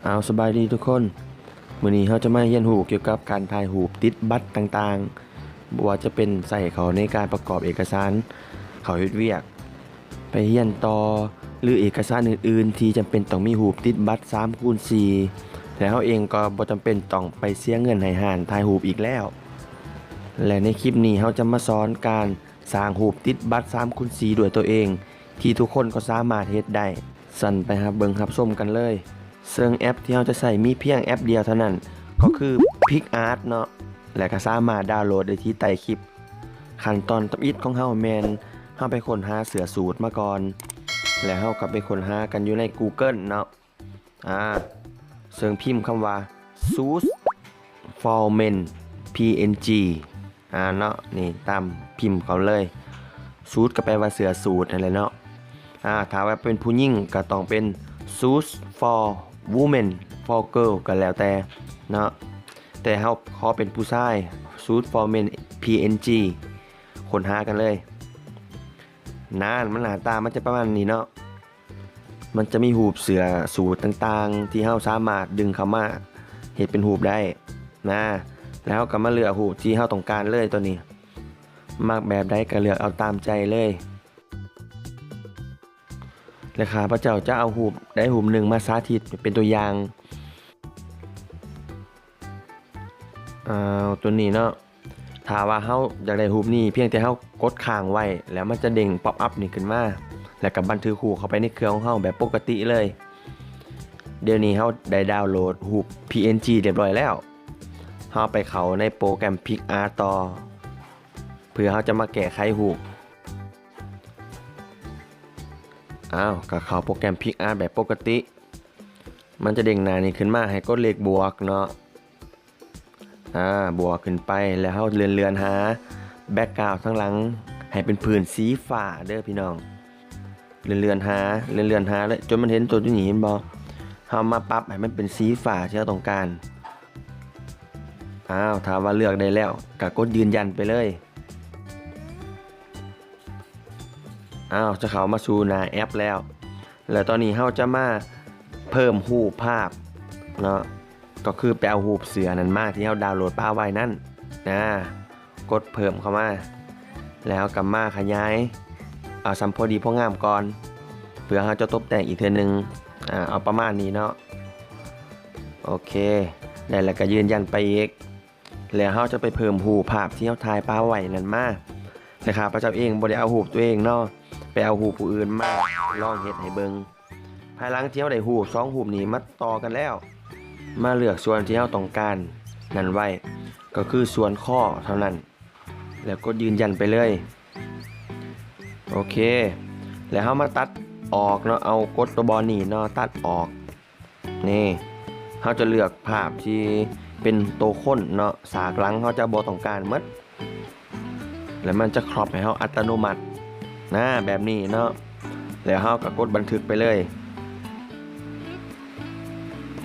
ເອົາ ສະບາຍດີທຸກຄົນ, ມື້ນີ້ເຮົາຈະມາຮຽນຮູ້ກ່ຽວກັບການຖ່າຍຮູບຕິດບັດຕ່າງໆ, ບໍ່ວ່າຈະເປັນໃຊ້ເຂົ້າໃນການປະກອບເອກະສານ, ເຂົ້າເຮັດວຽກ, ໄປຮຽນຕໍ່ ຫຼື ເອກະສານອື່ນໆທີ່ຈຳເປັນຕ້ອງມີຮູບຕິດບັດສາມຄູນສີ່ ແລະ ເຮົາເອງກໍບໍ່ຈຳເປັນຕ້ອງໄປເສຍເງິນໃຫ້ຮ້ານຖ່າຍຮູບອີກແລ້ວ. ແລະ ໃນຄລິບນີ້ເຮົາຈະມາສອນການ ສ້າງຮູບຕິດບັດສາມຄູນສີ່ດ້ວຍຕົວເອງ ທີ່ທຸກຄົນກໍສາມາດເຮັດໄດ້. ຊັ້ນໄປຮັບເບິ່ງຮັບຊົມກັນເລີຍ. ເຊິ່ງແອັບທີ່ເຮົາຈະໃຊ້ມີພຽງແອັບດຽວເທົ່ານັ້ນ ກໍຄື PicsArt ເນາະ ແລະ ກໍສາມາດດາວໂຫຼດໄດ້ທີ່ໃຕ້ຄລິບ. ຂັ້ນຕອນທຳອິດຂອງເຮົາແມ່ນເຮົາໄປຄົ້ນຫາເສື້ອສູດມາກ່ອນ ແລະ ເຮົາກໍໄປຄົ້ນຫາກັນຢູ່ໃນ Google ເນາະ. ອາ ເຊິ່ງພິມຄຳວ່າ Source for Men PNG ອາ ເນາະ ນີ້ຕາມພິມເຂົ້າເລີຍ. Suit ກໍແປວ່າເສື້ອສູດນັ້ນແຫຼະເນາະ. ອາ ຖ້າວ່າເປັນຜູ້ຍິງກໍຕ້ອງເປັນ Suit for Women for Girl ກໍແລ້ວແຕ່ເນາະ, ແຕ່ເຮົາຂໍເປັນຜູ້ຊາຍ Suit for Men PNG. ຄົ້ນຫາກັນເລີຍ. ນັ້ນ ມັນໜ້າຕາມັນຈະປະມານນີ້ເນາະ. ມັນຈະມີຮູບເສື້ອສູດຕ່າງໆ ທີ່ເຮົາສາມາດດຶງເຂົ້າມາເຮັດເປັນຮູບໄດ້ນະ, ແລ້ວເຮົາກໍມາເລືອກຮູບທີ່ເຮົາຕ້ອງການເລີຍ. ຕົວນີ້ມັກແບບໃດກໍເລືອກເອົາຕາມໃຈເລີຍ. ແລະ ຂ້າພະເຈົ້າຈະເອົາຮູບໃດຮູບໜຶ່ງມາສາທິດເປັນຕົວຢ່າງ. ເອົາ ຕົວນີ້ເນາະ. ຖ້າວ່າເຮົາຢາກໄດ້ຮູບນີ້ ພຽງແຕ່ເຮົາກົດຄ້າງໄວ້ ແລ້ວມັນຈະເດ້ງ pop up ນີ້ຂຶ້ນມາ ແລ້ວກໍບັນທຶກຮູບເຂົ້າໄປໃນເຄື່ອງຂອງເຮົາແບບປົກກະຕິເລີຍ. ດຽວນີ້ເຮົາໄດ້ດາວໂຫຼດຮູບ PNG ຮຽບຮ້ອຍແລ້ວ. ເຮົາໄປເຂົ້າໃນໂປຣແກຣມ PicsArt ຕໍ່ ເພື່ອເຮົາຈະມາແກ້ໄຂຮູບ. ອ້າວ ກໍເຂົ້າໂປຣແກຣມ PicsArt ແບບປົກກະຕິ ມັນຈະເດ້ງໜ້ານີ້ຂຶ້ນມາໃຫ້ກົດເລກບວກເນາະ. ອາ ບວກຂຶ້ນໄປ ແລ້ວເຮົາເລື່ອນໆຫາ background ທາງຫຼັງໃຫ້ເປັນພື້ນສີຟ້າເດີພີ່ນ້ອງ. ເລື່ອນໆຫາ ເລື່ອນໆຫາເລີຍ ຈົນມັນເຫັນຕົວນີ້ ເຫັນບໍ່? ເຮົາມາປັບໃຫ້ມັນເປັນສີຟ້າທີ່ເຮົາຕ້ອງການ. ອ້າວ ຖ້າວ່າເລືອກໄດ້ແລ້ວ ກໍກົດຢືນຢັນໄປເລີຍ. ອ້າວ ຈະເຂົ້າມາສູ່ໜ້າແອັບແລ້ວ. ແລ້ວຕອນນີ້ເຮົາຈະມາເພີ່ມຮູບພາບເນາະ, ກໍຄືໄປເອົາຮູບເສື້ອນັ້ນມາທີ່ເຮົາດາວໂຫຼດປະໄວ້ນັ້ນນະ, ກົດເພີ່ມເຂົ້າມາ ແລ້ວເຮົາກໍມາຂະຫຍາຍເອົາສ່ຳພໍດີພໍງາມກ່ອນ ເພື່ອເຮົາຈະຕົບແຕ່ງອີກເທື່ອໜຶ່ງ. ອາ ເອົາປະມານນີ້ເນາະ. ໂອເຄ ໄດ້ແລ້ວກໍຢືນຢັນໄປອີກ. ແລ້ວເຮົາຈະໄປເພີ່ມຮູບພາບທີ່ເຮົາຖ່າຍປະໄວ້ນັ້ນມາ. ແຕ່ຂ້າພະເຈົ້າເອງບໍ່ໄດ້ເອົາຮູບຕົວເອງເນາະ, ໄປເອົາຮູບຜູ້ອື່ນມາລອງເຮັດໃຫ້ເບິ່ງ. ພາຍຫຼັງທີ່ເຮົາໄດ້ຮູບສອງຮູບນີ້ມາຕໍ່ກັນແລ້ວ, ມາເລືອກສ່ວນທີ່ເຮົາຕ້ອງການນັ້ນໄວ້, ກໍຄືສ່ວນຄໍເທົ່ານັ້ນ, ແລ້ວກົດຢືນຢັນໄປເລີຍ. ໂອເຄ, ແລ້ວເຮົາມາຕັດອອກເນາະ, ເອົາກົດຕົວບອນນີ້ເນາະ, ຕັດອອກ. ນີ້ ເຮົາຈະເລືອກພາບທີ່ເປັນໂຕຄົນເນາະ, ສາກຫຼັງເຮົາຈະບໍ່ຕ້ອງການໝົດ ແລ້ວມັນຈະຄຣອບໃຫ້ເຮົາອັດຕະໂນມັດນະ ແບບນີ້ເນາະ. ແລ້ວເຮົາກໍກົດບັນທຶກໄປເລີຍ.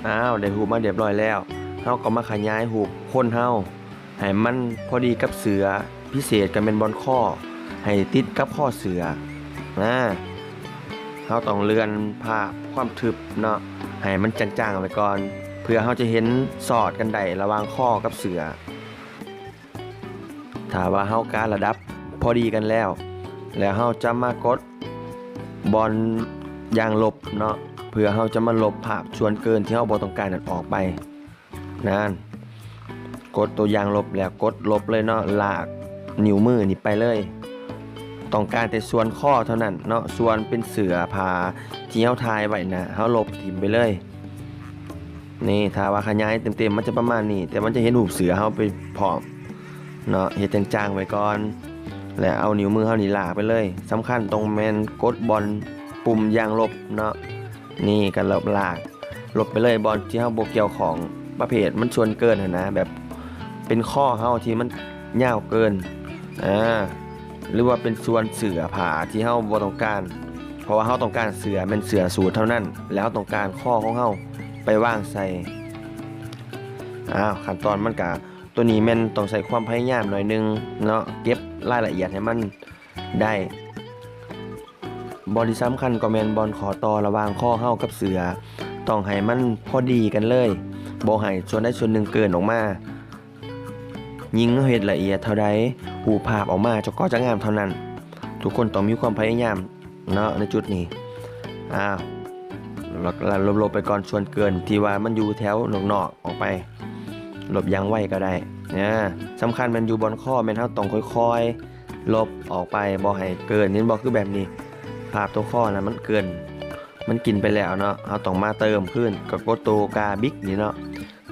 ອ້າວ ໄດ້ຮູບມາຮຽບຮ້ອຍແລ້ວ, ເຮົາກໍມາຂະຫຍາຍຮູບຄົນເຮົາ ໃຫ້ມັນພໍດີກັບເສື້ອ, ພິເສດກໍແມ່ນບ່ອນຄໍ, ໃຫ້ຕິດກັບຄໍເສື້ອນະ. ເຮົາຕ້ອງເລື່ອນພາບຄວາມທຶບເນາະ ໃຫ້ມັນຈາງໆໄວ້ກ່ອນ ເພື່ອເຮົາຈະເຫັນສອດກັນໄດ້ລະຫວ່າງຄໍກັບເສື້ອ. ຖ້າວ່າເຮົາກາລະດັບພໍດີກັນແລ້ວ, ແລ້ວເຮົາຈະມາກົດບ່ອນຢ່າງລົບເນາະ ເພື່ອເຮົາຈະມາລົບພາບສ່ວນເກີນທີ່ເຮົາບໍ່ຕ້ອງການນັ້ນອອກໄປ. ນັ້ນ ກົດຕົວຢ່າງລົບແລ້ວ ກົດລົບເລີຍເນາະ, ລາກນິ້ວມືນີ້ໄປເລີຍ. ຕ້ອງການແຕ່ສ່ວນຄໍເທົ່ານັ້ນເນາະ, ສ່ວນເປັນເສື້ອຜ້າທີ່ເຮົາຖ່າຍໄວ້ນະ ເຮົາລົບຖິ້ມໄປເລີຍ. ນີ້ ຖ້າວ່າຂະຫຍາຍເຕັມໆ ມັນຈະປະມານນີ້, ແຕ່ມັນຈະເຫັນຮູບເສື້ອເຮົາໄປພ້ອມເນາະ. ເຮັດຈາງໆໄວ້ກ່ອນ ແລ້ວເອົານິ້ວມືເຮົານີ້ລາກໄປເລີຍ. ສຳຄັນຕ້ອງແມ່ນກົດບ່ອນປຸ່ມຢ່າງລົບເນາະ. ນີ້ກໍລົບລາກ ລົບໄປເລີຍ ບ່ອນທີ່ເຮົາບໍ່ກ່ຽວຂ້ອງ, ປະເພດມັນສ່ວນເກີນຫັ້ນນະ, ແບບເປັນຄໍເຮົາທີ່ມັນຍາວເກີນ ອາ ຫຼືວ່າເປັນສ່ວນເສື້ອຜ້າທີ່ເຮົາບໍ່ຕ້ອງການ, ເພາະວ່າເຮົາຕ້ອງການເສື້ອແມ່ນເສື້ອສູດເທົ່ານັ້ນ ແລ້ວເຮົາຕ້ອງການຄໍຂອງເຮົາໄປວາງໃສ່. ອ້າວ ຂັ້ນຕອນມັນກະ ຕົວນີ້ແມ່ນຕ້ອງໃຊ້ຄວາມພະຍາຍາມໜ້ອຍໜຶ່ງເນາະ, ເກັບລາຍລະອຽດໃຫ້ມັນ ໄດ້. ບ່ອນທີ່ສຳຄັນກໍແມ່ນບ່ອນຂໍ້ຕໍ່ລະຫວ່າງຄໍເຮົາກັບເສື້ອ, ຕ້ອງໃຫ້ມັນພໍດີກັນເລີຍ, ບໍ່ໃຫ້ສ່ວນໃດສ່ວນໜຶ່ງເກີນອອກມາ. ຍິ່ງເຮົາເຮັດລະອຽດເທົ່າໃດ, ຮູບພາບອອກມາກໍຈະງາມເທົ່ານັ້ນ. ທຸກຄົນຕ້ອງມີຄວາມພະຍາຍາມເນາະໃນຈຸດນີ້. ອ້າວ ລົບໆໄປກ່ອນ ສ່ວນເກີນທີ່ວ່າມັນຢູ່ແຖວນອກໆອອກໄປ, ລົບຢ່າງໄວກໍໄດ້. ສຳຄັນແມ່ນຢູ່ບ່ອນຄໍ, ແມ່ນເຮົາຕ້ອງຄ່ອຍໆລົບອອກໄປ, ບໍ່ໃຫ້ເກີນ. ເຫັນບໍ່? ຄືແບບນີ້, ພາບຕົວຄໍນະ ມັນເກີນ, ມັນກິນໄປແລ້ວເນາະ, ເຮົາຕ້ອງມາເຕີມຄືນ. ກໍກົດໂຕກາບິກນີ້ເນາະ,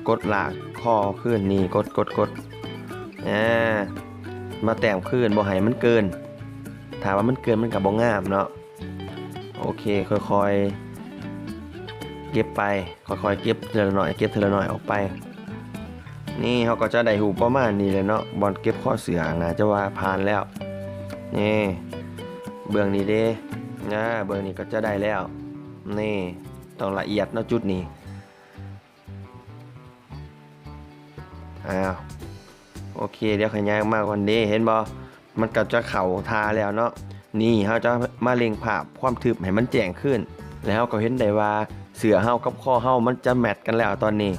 ກົດລາກຄໍຂຶ້ນນີ້, ກົດ ກົດ ກົດ ອາ ມາແຕ້ມຄືນ, ບໍ່ໃຫ້ມັນເກີນ. ຖ້າວ່າມັນເກີນ ມັນກໍບໍ່ງາມເນາະ. ໂອເຄ, ຄ່ອຍໆເກັບໄປ, ຄ່ອຍໆເກັບເທື່ອລະໜ້ອຍ, ເກັບເທື່ອລະໜ້ອຍອອກໄປ. ນີ້ເຮົາກໍຈະໄດ້ຮູບປະມານນີ້ແຫຼະເນາະ, ບ່ອນເກັບຄໍເສື້ອໜ້າຈະວ່າຜ່ານແລ້ວ. ນີ້ ເບື້ອງນີ້ເດ້, ອາ ເບື້ອງນີ້ກໍຈະໄດ້ແລ້ວ. ນີ້ ຕ້ອງລະອຽດເນາະຈຸດນີ້. ອ້າວ ໂອເຄ, ດຽວຂ້ອຍຍ່າງມາກ່ອນເດ້. ເຫັນບໍ່? ມັນກໍຈະເຂົ້າທ່າແລ້ວເນາະ. ນີ້ເຮົາຈະມາເລັ່ງພາບຄວາມທຶບໃຫ້ມັນແຈ້ງຂຶ້ນ, ແລ້ວເຮົາກໍເຫັນໄດ້ວ່າເສື້ອເຮົາກັບຄໍເຮົາມັນຈະແມັດກັນແລ້ວຕອນນີ້,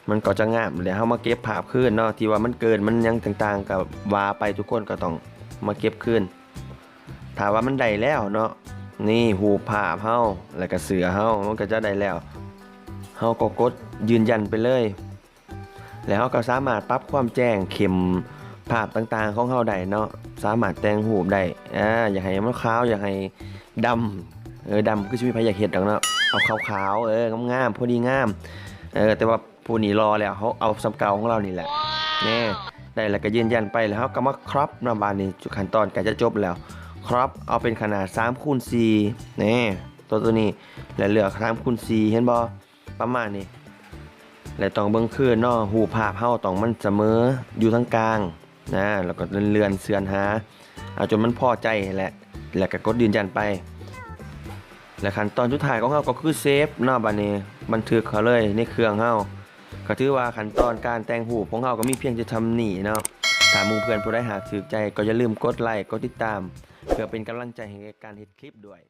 ມັນກໍຈະງາມ. ແລ້ວເຮົາມາເກັບພາບຄືນເນາະ, ທີ່ວ່າມັນເກີນ ມັນຫຍັງຕ່າງໆ ກໍວ່າໄປ, ທຸກຄົນກໍຕ້ອງມາເກັບຄືນ. ຖ້າວ່າມັນໄດ້ແລ້ວເນາະ, ນີ້ຮູບພາບເຮົາ ແລ້ວກໍເສື້ອເຮົາ ມັນກໍຈະໄດ້ແລ້ວ, ເຮົາກໍກົດຢືນຢັນໄປເລີຍ. ແລ້ວເຮົາກໍສາມາດປັບຄວາມແຈ້ງເຂັ້ມພາບຕ່າງໆຂອງເຮົາໄດ້ເນາະ, ສາມາດແຕ່ງຮູບໄດ້. ອາ ຢາກໃຫ້ມັນຂາວ, ຢາກໃຫ້ດຳ, ເອີ ດຳຄືຊິມີໃຜຢາກເຮັດດອກເນາະ, ເອົາຂາວໆ, ເອີ ງາມໆ, ພໍດີງາມ. ເອີ ແຕ່ວ່າຜູ້ນີ້ຫຼໍ່ແລ້ວ, ເຮົາເອົາສ່ຳເກົ່າຂອງລາວນີ້ແຫຼະ. ນີ້ ໄດ້ແລ້ວກໍຢືນຢັນໄປ, ແລ້ວເຮົາກໍມາຄຣອບເນາະ. ບາດນີ້ຂັ້ນຕອນໃກ້ຈະຈົບແລ້ວ, ຄຣອບເອົາເປັນຂະໜາດສາມຄູນສີ່ ນີ້ ຕົວ ຕົວນີ້, ແລ້ວເລືອກສາມຄູນສີ່ ເຫັນບໍ່? ປະມານນີ້. ແລະ ຕ້ອງເບິ່ງຄືນເນາະ, ຮູບພາບເຮົາຕ້ອງມັນສະເໝີຢູ່ທາງກາງນະ, ແລ້ວກໍເລື່ອນເຊື່ອນຫາ ເອົາຈົນມັນພໍໃຈແຫຼະ, ແລ້ວກໍກົດຢືນຢັນໄປ. ແລະ ຂັ້ນຕອນສຸດທ້າຍຂອງເຮົາກໍຄືເຊບເນາະ, ບາດນີ້ບັນທຶກເຂົ້າເລີຍໃນເຄື່ອງເຮົາ. ກໍຖືວ່າຂັ້ນຕອນການແຕ່ງຮູບຂອງເຮົາກໍມີພຽງແຕ່ສ່ຳນີ້ເນາະ. ຖ້າໝູ່ເພື່ອນຜູ້ໃດຫາກຖືກໃຈ ກໍຢ່າລືມກົດໄລ, ກົດຕິດຕາມ ເພື່ອເປັນກຳລັງໃຈໃຫ້ແກ່ການເຮັດຄລິບດ້ວຍ.